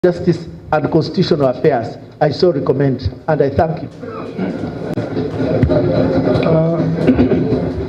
Justice and Constitutional Affairs. I so recommend and I thank you.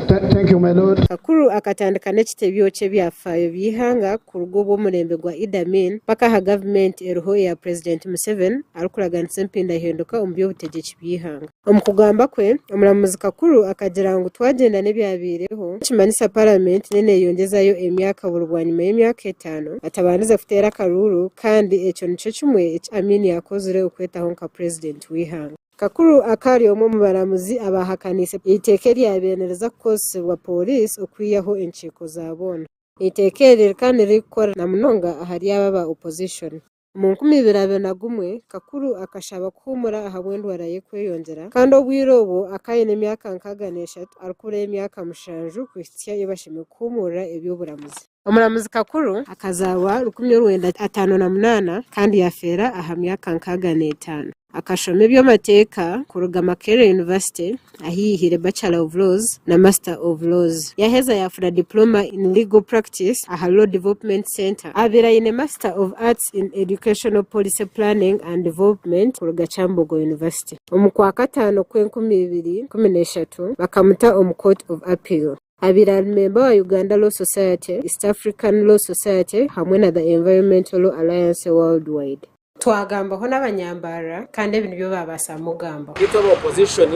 Thank you, my lord. Kakuru akatandika n'ekitebyo ky'ebyafaayo by'eihanga kuruga obu omurembe gwa Idi Amin mpaka aha gavumenti eriho eya Purezidenti Museveni arikuraganisa empindahinduka omu by'obutegyeki bw'eihanga. Omu kugamba kwe, Omuramuzi Kakuru akagira ngu twagyenda n'ebyabaireho, nikimanyisa Paramenti n'eneyongyezayo emyaka buri bwanyima y'emyaka etaano atabandize kuteera akaruuru kandi ekyo nikyo kimwe eki Amin yakozire okwetaho nka Purezidenti w'eihanga. Kakuru akaba ari omwe omu baramuzi abaahakaniise eiteeka eryabaire niriza kukozesibwa Pooriisi okwihaho enkiiko za boona. Eiteeka eri rikaba nirikukora na munonga ahari abo aba opozishoni. Omu 2021, Kakuru akashaba kuhuumura ahabw'endwara ye kweyongyera kandi obwire obwo akaba aine emyaka 63 arikuburayo emyaka mushanju kuhitsya ei bashemereire kuhuumurira eby'oburamuzi. Omuramuzi Kakuru akazaarwa 1958 kandi yaafeera aha myaka 65. Akashoma eby'amateeka kuruga Makerere University ahi yaihire Bachelor of Laws na Master of Laws. Yaheza yafuna Diploma in Legal Practice aha Law Development Centre. Abaire aine Master of Arts in Educational Policy Planning and Development kuruga Kyambogo University. Omu Kwakataano kw'enkumi ibiri ikumi n'eshatu bakamuta omu Court of Appeal. Abaire ari memba wa Uganda Law Society, East African Law Society hamwe na The Environmental Law Alliance Worldwide. Twagambaho n'abanyambarara kandi ebi nibyo baabaasa kumugambaho. Itwe aba opposition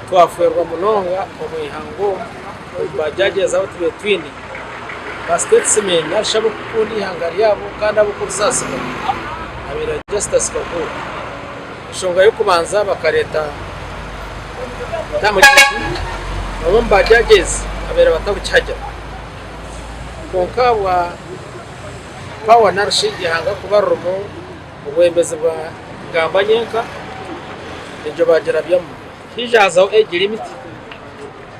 twafwerwa munonga omu ihanga omu omu ba judges abu tubaire twine ba statesmen narishi ab'okukunda eihanga ryabo kandi ab'okurisaasibwa abaire Justus Kakuru. Enshonga y'okubanza bakareeta term limit bamwe omu ba judges abaire batabukihagira kwonka ahabwa Power narishi eihanga kuba ririmu obwebembezi bwa ngamba nyenka egyo bagirabyamu haija hazaho age limit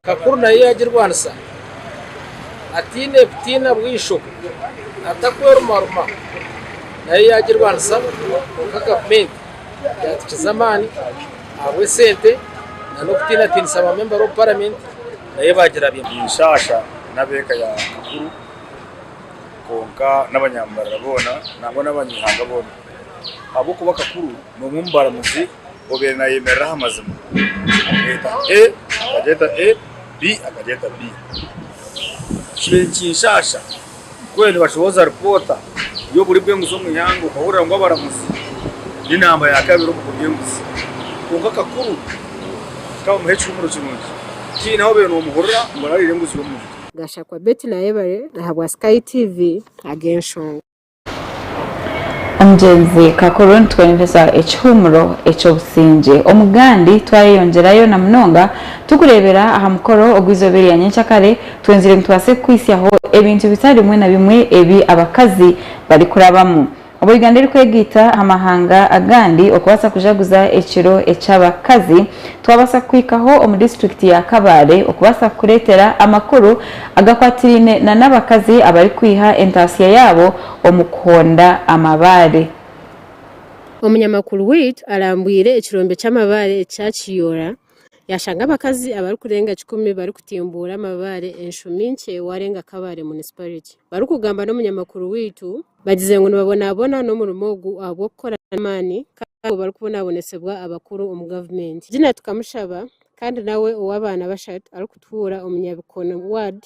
Kakuru nayo yagirwanisa ataine kutiina bwisho atakwerumaruma nayo yagirwanisa kwonka gavumenti yatukiza amaani ahabw'esente n'okutiinatinisa ba memba of parliament nayo bagirabyamu. Ninshasha n'ab'eka ya Kakuru. Kwonka n'abanyambarara boona nangwa n'abanyaihanga boona, ahabw'okuba Kakuru n'omwe omu baramuzi obaire naayemerera aha mazima, akeeta A akagyeta A, B akagyeta B. Kibaire nikinshaasha ku baabaire nibashohoza ripoota y'oburi bw'enguzi omu ihanga okahurira ngu abaramuzi n'enamba ya kabiri omu kurya enguzi. Kwonka Kakuru ka bamuhe ekihuumuro kirungi, tihaine ahu obaire noomuhurira ngu arariire enguzi y'omuntu. Gashakwa Betty Nayebare ahabwa Sky TV ag'enshonga. Omugyenzi Kakuru nitweyongyeza ekihuumuro eky'obusingye. Omugandi twayeyongyerayo na munonga tukureebera aha mukoro ogw'eizooba erya nyenkyakare, twenzire ngu tubaase kukwitsyaho ebintu bitari bimwe na bimwe ebi abakazi barikurabamu. Obu Uganda erikwegaita aha mahanga agandi okubaasa kujaguza ekiro eky'abakazi, twabaasa kuhikaho omu disiturikiti ya Kabale okubaasa kukureetera amakuru agakwatiraine na n'abakazi abarikwiha entaasya yaabo omu kuhonda amabaare. Omunyamakuru waitu arambwire ekirombe ky'amabaare ekya Kiyoora yashanga abakazi abarikurenga kikumi barikutimbuura amabaare enshumi nkye warenga Kabale Munisiparite. Barikugamba n'omunyamakuru waitu, Bagize ngu nibabonabona n'omurimo ogu ahabw'okukora n'amaani kandi obwo barikubonabonesibwa abakuru omu gavumenti. Gina Tukamushaba kandi nawe ow'abaana bashatu arikutuura omu Nyabikoni ward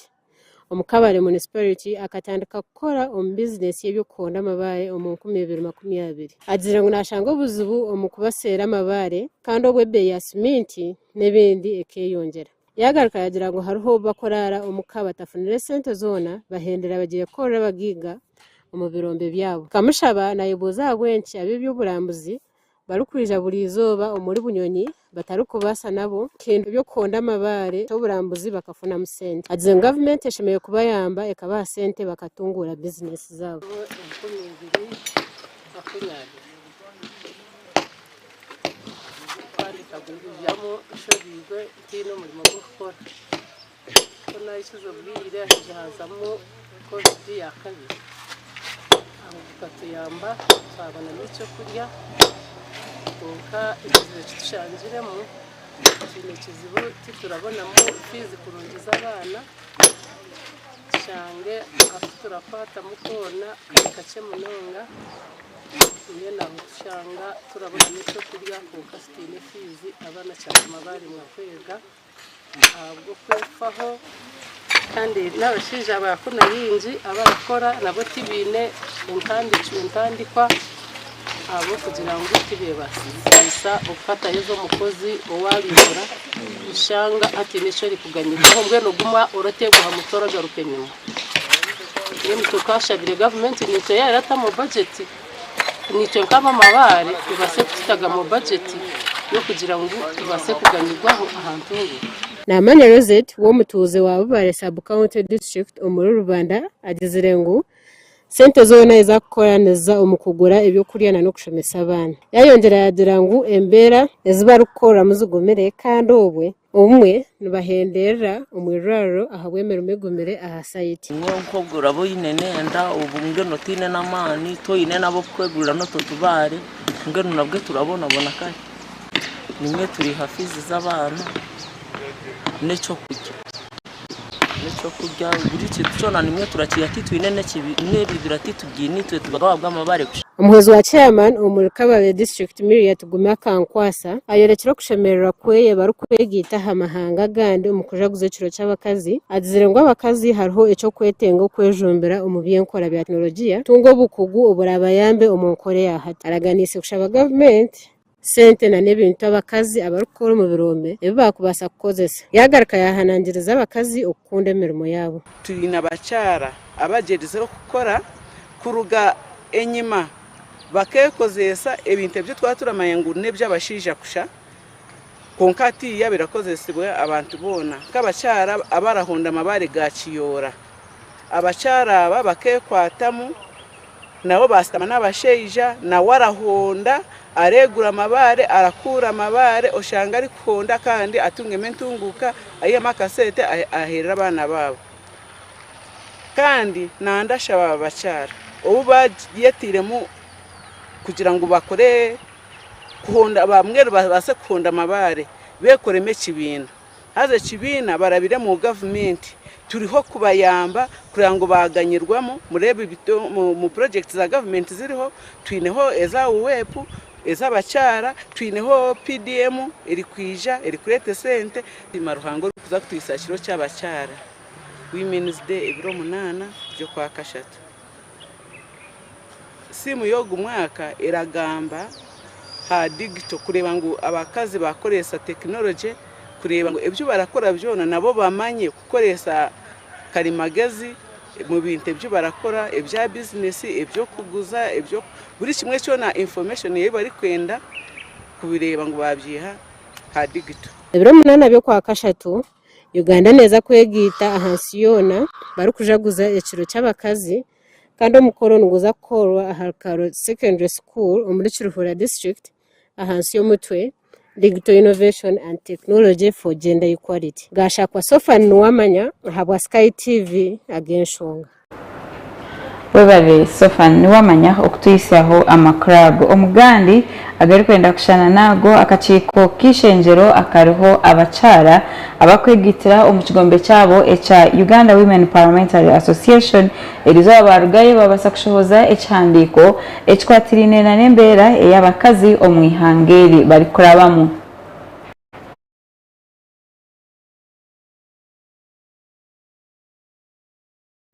omu Kabale Municipality akatandika kukora omu bizinesi y'eby'okuhonda amabaare omu 2020. Agizire ngu nashanga obuzibu omu kubaseera amabaare kandi obwo ebeeyi ya siminti n'ebindi ekeyongyera. Yaagaruka yaagira ngu hariho obu bakuraara omu ka batafunire sente zoona bahendera bagiire kukorera abagaiga omu birombe byabo. Kamushaba naayebuuza ahabw'enki ab'eby'oburambuzi barikwija buri izooba omuri Bunyonyi batarikubaasa nabo kuhindura eby'okuhonda amabaare eky'oburambuzi bakafunamu sente. Agizire ngu gavumenti eshemereire kubayamba ekabaha sente bakatunguura bizinesi zaabo. Kutandika kwihamu nshobeirwe ntaine omurimo gw'okukora. Ku naahikize obwire haija haazamu Covid ya kabiri, aho bukatuyamba twabonamu ekyokurya kwonka ekizibu eki tushangiremu, twine ekizibu titurabonamu fiizi kurungi z'abaana. Oshange aku turakwatamu koona kari kakye munonga, mbwenu aho tushanga turabonamu ekyokurya kwonka tutaine fiizi abaana kyatuma baaremwa kwega ahabw'okwefaho. Kandi n'abashaija ba kunu baingi abarakora nabo tibaine entandikwa ahabw'okugira ngu tibeebaasiise okukatayo omukozi owaabikora oshanga hataine eki orikuganyirwaho mbwenu oguma orateegwa aha mutwe oragaruka enyima. Mbwenu tukashabire gavumenti naitwe yaaba eratamu bajeti naitwe nk'ab'amabaare ebaase kututaga mu bajeti y'okugira ngu tubaase kuganyirwaho aha ntunguuka. Namanya Rosette w'omutuuze wa Bubare Sub-County District omuri Rubanda agizire ngu sente zoona ezi arikukora niziza omu kugura ebyokurya n'okushomesa abaana. Yayongyera yagira ngu embeera ezi barikukoreramu zigumire kandi obwe obumwe nibahenderera omu irwariro ahabw'emirimo egumire aha sayiti. Nyowe nk'obwo oraba oine n'enda obu mbwenu otaine n'amaani toine n'ab'okukwegurira n'otwo tubaare mbwenu nabwe turabonabona kare. Nimwe turiha fiizi z'abaana n'ekyokurya n'ekyokurya buri kintu kyona nimwe turakiiha titwine n'ebibira titubiine itwe tubaho ahabw'amabaare kusha. Omuhwezi wa Chairman omuri Kabale District Miria Tugume Akankwasa ayorekire okushemererwa kweye barikwegaita aha mahanga agandi omu kujaguza ekiro ky'abakazi. Agizire ngu abakazi hariho eky'okwetenga okwejumbira omu by'enkora bya tekinologiya kutunga obukugu oburabayambe omu nkora eya hati. Araganiise kushaba gavumenti sente na n'ebintu abakazi abarikukora omu birombe ebi baakubaasa kukozesa. Yaagaruka yaahanangiriza abakazi okukunda emirimo yaabo. Twine abakyara abagyerizeho kukora kuruga enyima bakeekozeesa ebintu ebi twaba turamanya ngu n'eby'abashaija kusha kwonka hatiiya birakozesibwa abantu boona nk'abakyara abarahonda amabaare ga kiyoora. Abakyara aba bakeekwatamu Nabo baashutama n'abashaija, nawe arahonda, areegura amabaare, arakuura amabaare, oshanga arikuhonda kandi atungemu entunguuka, aihemu akasente aheerera abaana baabo. Kandi nandashaba aba bakyara obu baayetairemu kugira ngu bakore kuhonda mbwenu babaase kuhonda amabaare, beekoremu ekibiina. Haza ekibiina barabire omu gavumenti turiho kubayamba kureba ngu baganyirwamu mureebe omu purojekiti za gavumenti ziriho twineho eza UWEP, ez'abakyara, twineho PDM erikwija erikureeta esente. Nsiima Ruhanga orikuza kutuhitsya aha kiro ky'abakyara, Women's Day, ebiro munaana by'okwakashatu. Siimu y'ogu mwaka eragamba aha digito kureeba ngu abakazi baakoresa tekinologye kureeba ngu ebi barakora byona nabo bamanye kukoresa karimagezi omu bintu ebi barakora ebya bizinesi, eby'okuguza, buri kimwe kyona information ei barikwenda kubireeba ngu baabyiha aha digito. Ebiro munaana by'Okwakashatu, Uganda neeza kwegaita aha nsi yoona barikujaguza ekiro ky'abakazi kandi omukoro niguza kukorwa aha Rukaro Secondary School omuri Kiruhura District ahansi y'omutwe Digital Innovation and Technology for Gender Equality. Gashakwa Sophan Nuwamanya ahabwa Sky TV ag'enshonga. Webare Sophan niwamanya okutwitsyaho amakuru ago. Omugandi agarikwenda kushushana naago, akakiiko k'eishengyero akariho abakyara abakwegaitira omu kigombe kyabo ekya Uganda Women Parliamentary Association erizooba baarugayo babaasa kushohoza ekihandiiko ekikwatiraine n'embeera ei abakazi omu ihanga eri barikurabamu.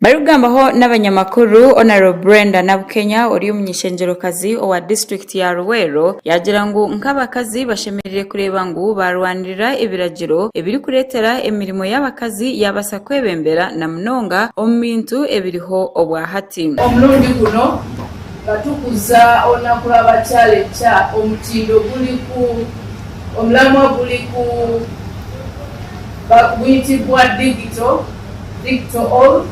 Barikugambaho n'abanyamakuru, Hon. Brenda Nabukenya ori omuny'eishengyerokazi owa disiturikiti ya Luweero yaagira ngu nk'abakazi bashemereire kureeba ngu baarwanirira ebiragiro ebirikureetera emirimo y'abakazi yaabaasa kwebembera na munonga omu bintu ebiriho obwa hati. Omulundi guno nga tukuza olunaku lw'abakyala enkya, omutindo guli ku omulamwa guli ku guyitibwa Digital. Digital All,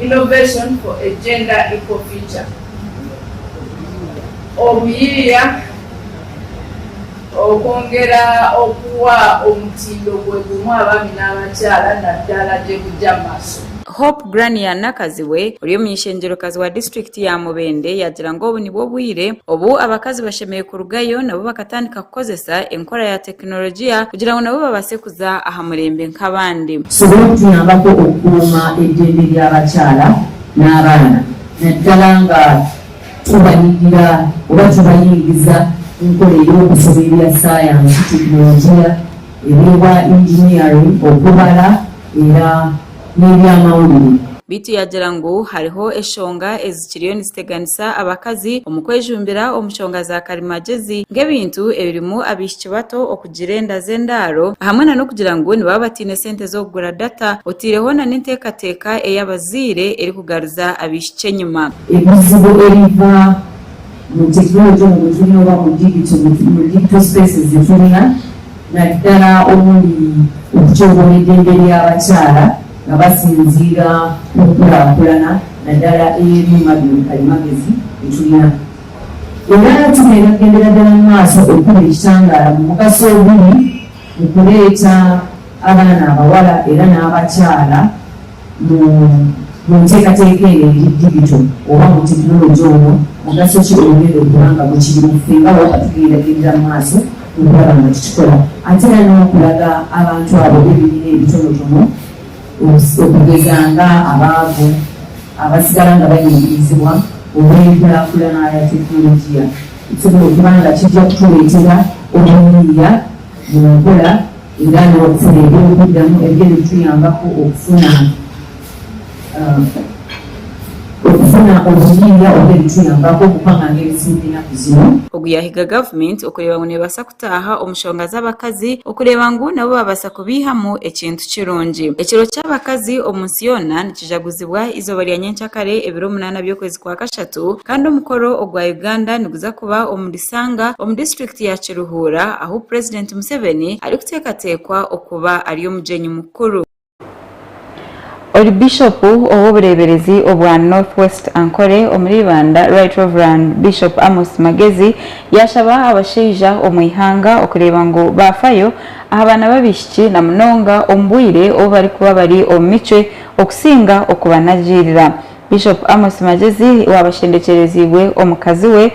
Innovation for a Gender Equal Future, Obuyiiya, Okwongera okuwa omutindo gwe gumu abaami n'abakyala naddala gye gujja mu maaso. Hope Grania Nakazibwe ori omuny'eishengyerokazi wa disiturikiti ya Mubende yaagira ngu obu nibwo bwire obu abakazi bashemereire kurugayo nabo bakatandika kukozesa enkora ya tekinologiya kugira ngu nabo babaase kuza aha murembe nk'abandi. Kisobole okutuyambako okukuuma eddembe ly'abakyala n'abaana naddala nga tubanyigira oba tubayingiza mu nkola ey'okusoma ebya ssaayansi, tekinologiya, eby'obwa engineering, okubala era n'ebyamawulire. Beitu yaagira ngu hariho eshonga ezikiriyo niziteganisa abakazi omu kwejumbira omu nshonga za karimagyezi nk'ebintu ebirimu abaishiki bato okugira enda z'endaaro hamwe na n'okugira ngu nibaba bataine sente z'okugura data otaireho na n'enteekateeka ey'abazaire erikugaruza abaishiki enyima. Ebizibu ebiva mu tekinologi omu gutulina oba mu digital spaces zetulina naddala omuli okutyoboola eddembe ly'abakyala nga basinziira ku nkulaakulana naddala ey'ebyuma bino kalimagezi byetulina. Era tugenda kugendera ddala mu maaso okukuba ekitangaala mu mugaso oguli mu kuleeta abaana abawala era n'abakyala mu mu nteekateeka eno eri digito oba mu tekinologi ono, mugaso ki ogugenda okuba nga gukirimu ffe nga WAPA tugendagendera mu maaso okulaba nga tukikola ate era n'okulaga abantu abo b'ebibiina ebitonotono okugeza nga abaavu abasigala nga bayingirizibwa olw'enkulaakulana ya tekinologiya ekisobola okuba nga kijja kutuleetera obuyiiya mu nkola era n'okufuna eby'okuddamu ebigenda okutuyambako okufuna okufuna obuyiiya oba ebituyambako okukwanganga ebizibu by'ennaku zino. Ogu yaahiga gavumenti okureeba ngu neebaasa kutaaha omu nshonga z'abakazi okureeba ngu nabo baabaasa kubiihamu ekintu kirungi. Ekiro ky'abakazi omu nsi yoona nikijaguzibwa eizooba rya nyenkyakare ebiro munaana by'okwezi kwa kashatu kandi omukoro ogwa Uganda niguza kuba omuri Sanga omu disiturikiti ya Kiruhura ahu Purezidenti Museveni arikuteekateekwa okuba ari omugyenyi mukuru. Ori Bishopu ow'obureeberezi obwa North West Ankole omuri Ibanda, Right Rev. Bishop Amos Magezi yaashaba abashaija omu ihanga okureeba ngu baafayo aha baana b'abaishiki na munonga omu bwire obu barikuba bari omu micwe okusinga okubanagiirira. Bishop Amos Magyezi waabashendekyereziibwe omukazi we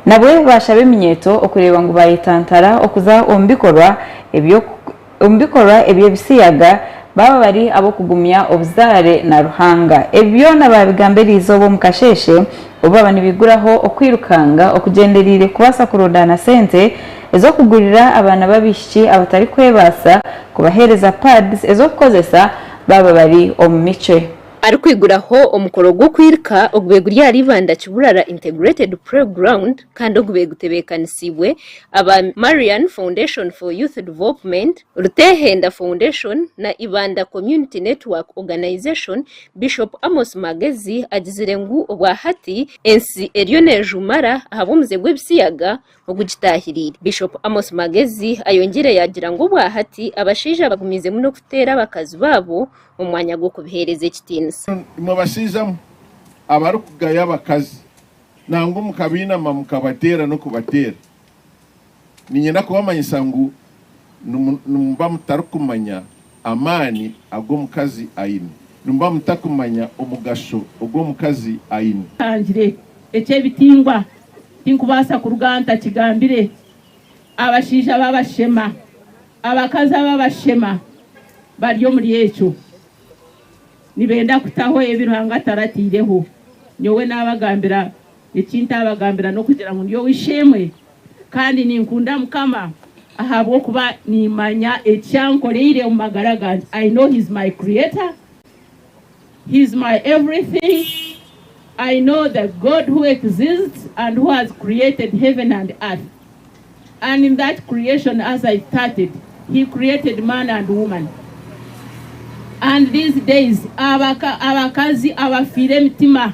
nabwe baashaba eminyeeto okureeba ngu baayetantara okuza omu bikorwa omu bikorwa eby'ebisiyaga baaba bari ab'okugumya obuzaare na Ruhanga. Ebi byona baabigamba eriizooba omu kasheeshe obu baaba nibaiguraho okwirukanga okugyendereire kubaasa kurundaana sente ez'okugurira abaana b'abaishiki abatarikwebaasa kubaheereza pads ez'okukozesa baaba bari omu micwe. Arikwiguraho omukoro gw'okwirika ogube guri ahari Ibanda Kiburara Integrated Playground kandi ogube gutebeekanisiibwe aba Marian Foundation for Youth Development, Rutehenda Foundation na Ibanda Community Network Organization, Bishop Amos Magezi agizire ngu obwahati ensi eriyo nejumara ahabw'omuze gw'ebisiyaga ogugitaahiriire. Bishop Amos Magezi ayongiire yaagira ngu obwahati abashaija bagumiizemu n'okuteera abakazi baabo omu mwanya gw'okubiheereza ekitiinisa. Imwe bashaija mwe abarikugaya abakazi, nangwa mukabainama mukabateera n'okubateera, niinyenda kubamanyisa ngu nimuba mutarikumanya amaani agu omukazi aine. Nimuba mutakumanya omugasho ogu omukazi aine. Ntangire eky'ebitingwa Tinkubaasa kuruga ntakigambire. Abashaija b'abashema, abakazi ab'abashema bari omuri ekyo. Nibenda kutaho ebi Ruhanga atarataireho. Nyowe naabagambira, eki ntaabagambira n'okugira ngu ndi ow'eishe-emwe kandi ninkunda Mukama ahabw'okuba nimmanya eki ankoreire omu magara gangye. I know he is my creator. He is my everything, I know the God who exists and who has created heaven and earth and in that creation as I started he created man and woman and these days abakazi abafiire emitima.